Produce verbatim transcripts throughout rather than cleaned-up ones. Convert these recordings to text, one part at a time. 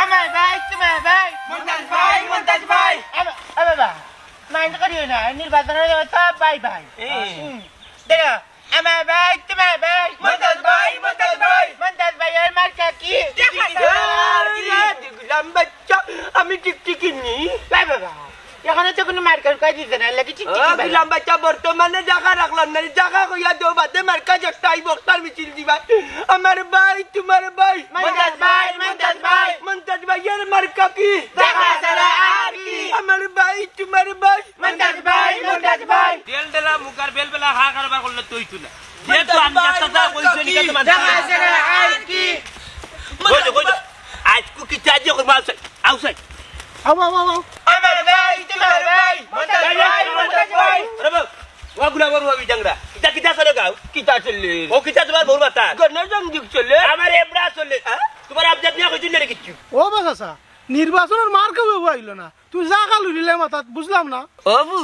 আমার ভাই, তোমার ভাই। মন্তাজ ভাই, মন্তাজ ভাই। এ বা-, এ বাবা, mind করিও না, নির্বাচনের জন্য সব ভাই ভাই। এই। হুম। দেখো, আমার ভাই, তোমার ভাই। মন্তাজ ভাই, মন্তাজ ভাই। মন্তাজ ভাইয়ের মার্কা কি? টিকটিকি। আরে, দেখলাম বাচ্চা, আমি টিকটিকি নি। এ বাবা, এখনো তো কোনো মার্কার কই দিছে না, লাগি টিকটিকি ও, বালা। দিলাম বাচ্চা, বর্তমানে জাগা রাখলাম না, জাগা কইয়া দেও, বাদে মার্কা জট্টাই বক্তার মিছিল দিবা। আমার ভাই, তোমার ভাই। মন্তাজ ভাই, মন্তাজ ভাই। মন্তাজ ভাইয়ের মার্কা কি? দেখা ছাড়া আর কি? আমার ভাই, তোমার ভাই। মন্তাজ ভাই, মন্তাজ ভাই। তেল ঢেলা মুখার বেলবেলা হা কারবার করলে তুই তুই না। যেহেতু মন্তাজ আমি ভাই, একটা কথা মার্কা কইছি, কি? এটা তো মানছি না। দেখা ছাড়া আর কি? কই দে, কই দে। আজকু কি চার্জ করবো? আউসাই, আউসাই। আও, আও, আও, আও। আমার ভাই, তোমার ভাই। মন্তাজ ভাই, মন্তাজ ভাই। আরে বাবা, ওগুলা বড় ভাবি জাংরা। কিতা, কিতা চলে গাও? কিতা চলে? ও কিতা তোমার বউর মাথা? গণসংযোগ চলে। আমার এবড়া চলে। হ্যাঁ? তোমার আবজাত নিয়ে কইছি না রে কিচ্ছু? ও বা চাচা, নির্বাচনের মার্কা বউ আইলো না। তুই জাগা লইলে মাথাত, বুঝলাম না। ও বু,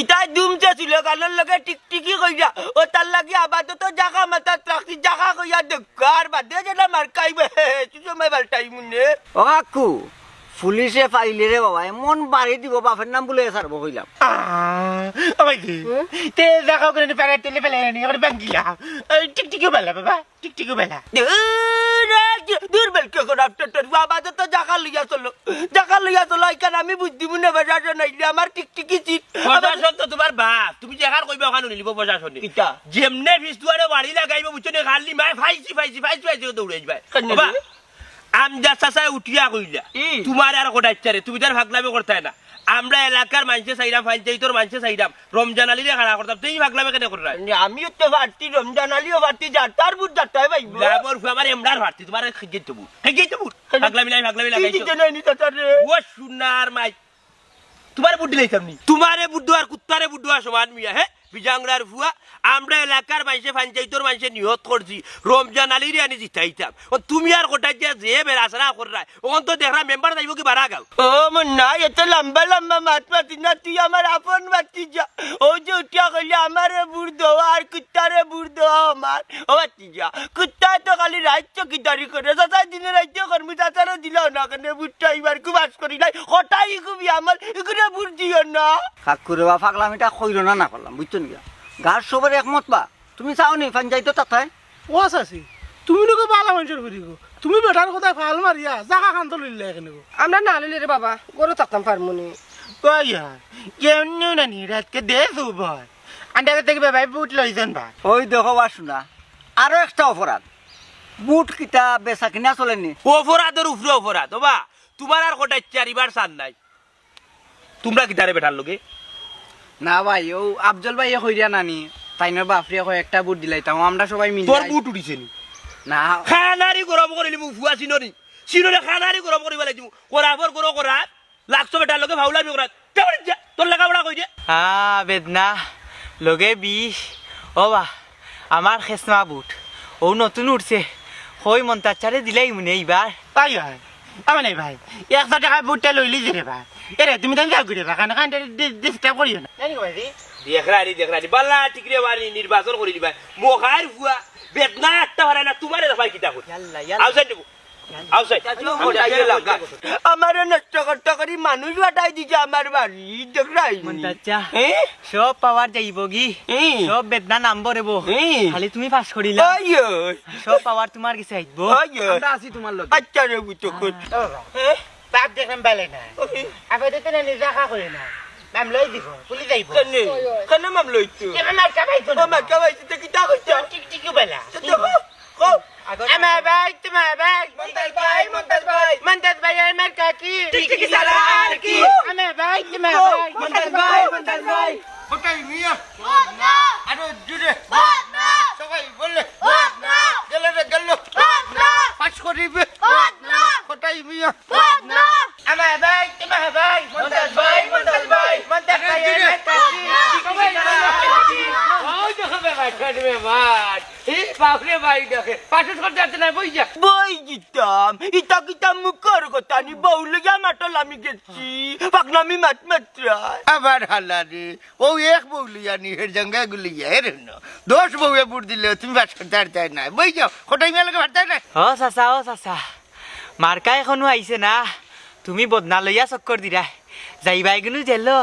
ইতায় দুমছে ছিল গানোর লগে টিকটিকি কইরা। ও তার লাগি আপাতত জাগা মাথাত রাখছি, জাগা কইয়া দেখ। আর বাদে যেটা মার্কা আইবে, তুই সময় পাল্টাই মুনে। ও কাকু, পুলিশে পাইলে রে বাবা, এমন বাড়ি দিব, বাপের নাম বলে ছাড়বো কইলাম। আহ, ও ভাই জি, হুম? তে জাগা করে নি পারে, তেলে ফেলে নি, ওরে বাঙ্গিয়া। এই টিকটিকি বালা বাবা। টিকটিকি বেলা। দূর, দূর বেলকে খারাপ টেটের বাবা, তো, তো জাগা লইয়া চলো। জাগা লইয়া চলো, এখান আমি বুঝ দিমু না, প্রশাসন আইলে আমার টিকটিকি চিট। প্রশাসন তো তোমার বাপ, তুমি যেখান কইবা ওখান নিলিব প্রশাসনে। কিতা? যেমনে ফিস দুয়ারে বাড়ি লাগাইব, বুঝছো নি? খালি মায় ফাইছি, ফাইছি, ফাইছি, ফাইছি দৌড়াই যাবে। কেন বাবা, রে? আমজাদ চাচায় উঠিয়া কইলা, ই। তোমার আর কটাইচ্ছা রে, তুমি তার ফাগলামি করতায় না। আমরা এলাকার মানষে চাইরাম, পঞ্চায়েতর মানষে চাইরাম, রমজান আলীরে খাড়া করতাম, তুমি ফাগলামি কেনে কররায়? আমিও তো প্রার্থী, রমজান আলীও প্রার্থী, যার তার ভোট যার তাই পাইবো। না, মোর ফুয়া আমার এমরার প্রার্থী, তোমার খেগেই তো ভোট, খেগেই তো ভোট। কেনে? ফাগলামি নাই, ফাগলামি এই লাগাইছো। দিতে নাইনি চাচা রে। ও সোনার মাই, তোমারে ভোট দিলাইতাম নি? তোমারে ভোট দেওয়ার কুত্তারে ভোট দেওয়া সমান মিয়া, হে? বিজাংরার ফুয়া, আমরা এলাকার মানষে, পঞ্চায়েতর মানষে নিয়ত করছি, রমজান আলীরে আনি জিতাইতাম। ও তুমি আর কটাইচ্ছা যে বেড়াছাড়া কররায়, ওখান তো দেখরা মেম্বার যাইব কি বারা গাঁও। ও মুন্না, এত লম্বা লম্বা মাত মাতিস না, তুই আমার আপন ভাতিজা। ও যে উঠিয়া কইলে আমারে ভোট দেওয়া আর কুত্তারে ভোট দেওয়া আমার। ও ভাতিজা, কুত্তায় তো খালি রাইত চকিদারি করে, চাচায় দিনে রাইতে করমু, চাচারে দিলাও না কেনে ভোটটা, এবার খুব আশ করি নাই, কটাই খুবই আমার, এগুলো ভোট দিও না। কাকুরে বা, ফাগলামিটা কইরো না, না করলাম, বুঝছো নি? গাঁর সবর একমত বা, তুমি চাও নি পঞ্চায়েত তাতায়? ও চাচি, তুমি লোকে বালা মানষর ফুরি গো, তুমি বেটার কথায় ফাল মারিয়া জাগা খান তো লইলে এখানে গো। আমরা না লইলে রে বাবা, গরু থাকতাম পারমু নি। ওই হ্যাঁ, কেমন না নি, রাতকে দে সুবয়। আন্ডারে থেকে বেবাই বুট লইছেন ভাই। ওই দেখো বা শোনা, আরো একটা অপরাধ। বুট কিতা বেচা কিনা চলেনি? অপরাধর উপরে অপরাধ। ও বা, তোমার আর কটাই চারিবার সার নাই। তোমরা কিতারে বেটার লগে? না ভাই, ও আফজল ভাইয়ে কইরা নানি, তাইনর বাফরে কয় একটা বুট দিলাইতাম, আমরা সবাই মিলি তোর আই- বুট উঠিছে নি? না। খানারি গরম করিলিমু ফুয়া সিনরি। সিনরি খানারি গরম করিবা লাগিমু। করাফর গরো করাফ। লাগছো বেটার লগে ফাউলামি করাত। তে বাড়ি যা, তোর লেখাপড়া কই রে? আ, বেদনা, লগে বিষ। ও বা, আমার খেসমা বুট। ও নতুন উঠছে। কই মন্তাজ চাচারে দিলাই মনে এইবার। তাই হয়। আমার নাই ভাই, একশো টাকা বুটটা লইলি যে রে ভাই। এরে, তুমি তাই যাও ঘুরে ভাই, কানে কানে ডি-, ডিস্টার্ব করিও না। জানি গো ভাই রে। দেখরা রে, দেখরা রে। বালা ঠিক রে বাড়ি নির্বাচন করি দিবা। মোখার ফুয়া, বেদনা একটা হারায় না, তোমারে দেখাই কিতা করি। ইয়াল্লা, ইয়াল্লা। আউসাইড দেবো। আউসাইড। চাচু, আমি চাচু, যাই গেলাম, গা। আমারে নষ্ট করতে করি মানুষ পাঠাই দিছে আমার বাড়ি, দেখরাই নি? মন্তাজ চা, হ্যাঁ? সব পাওয়ার যাইব গি? হ্যাঁ। সব বেদনা নাম বরেব। হ্যাঁ। খালি তুমি পাস করিলা। ওই, ওই। সব পাওয়ার তোমার গেছে আইব। ওই, ওই। আমরা আছি তোমার লগে। আচ্ছা রে, বুঝতে কর। হ্যাঁ? বাপ দেখলাম বেলে না। ওই। আগে তো তেনে নিজে আশা করি না। মামলা লই দিব, পুলিশ যাইব। কেনে? ওই, ওই। কেনে মামলা লইতো? এবার মার খাবাই তো ও, না। মার খাবাই তো কিতা কইতো? টিকটিকি বেলা। তো দেখো, কো। আমার ভাই, তোমার ভাই। মন্তাজ ভাই, মন্তাজ ভাই। মন্তাজ ভাই, আমার কাকি। টিকটিকি ছাড়া আর কি? আমার ভাই, তোমার ভাই। মন্তাজ ভাই, মন্তাজ ভাই। কোথায় মিয়া? ভোট না। আরো জোরে। ভোট না। সবাই বলে। ভোট না। গেল রে, গেল। ভোট না। পাস করিবে। ভোট না। কোথায় মিয়া? ভোট না। আমার ভাই, তোমার ভাই। মন্তাজ ভাই, মন্তাজ ভাই। মন্তাজ ভাই, আরে, আমার কাকি। সবাই বলে। ওই দেখো বে ভাই, ছোট বে ভাই। এই বাপরে ভাই দেখে। পাশে সর যাচ্ছে না, বই যা। বই দিতাম। ইতা কিতা মুখর কথা নি, বউ লইয়া মাতল আমি গেছি। পাকনামি মাত মাত্রা। আবার হালা রে। ও এক বউ লইয়া নি, হের জাঙ্গা গুলিয়া, হের ন। দশ বউয়ে ভোট দিলে তুমি পাস করতে পারতায় না। বই যাও, কোটাই মেয়ে লোকে পারতায় না। ও চাচা, ও চাচা। মার্কা এখনো আইছে না, তুমি বদনা লইয়া চক্কর দিরায়। যাইবায় গুনু জেলো,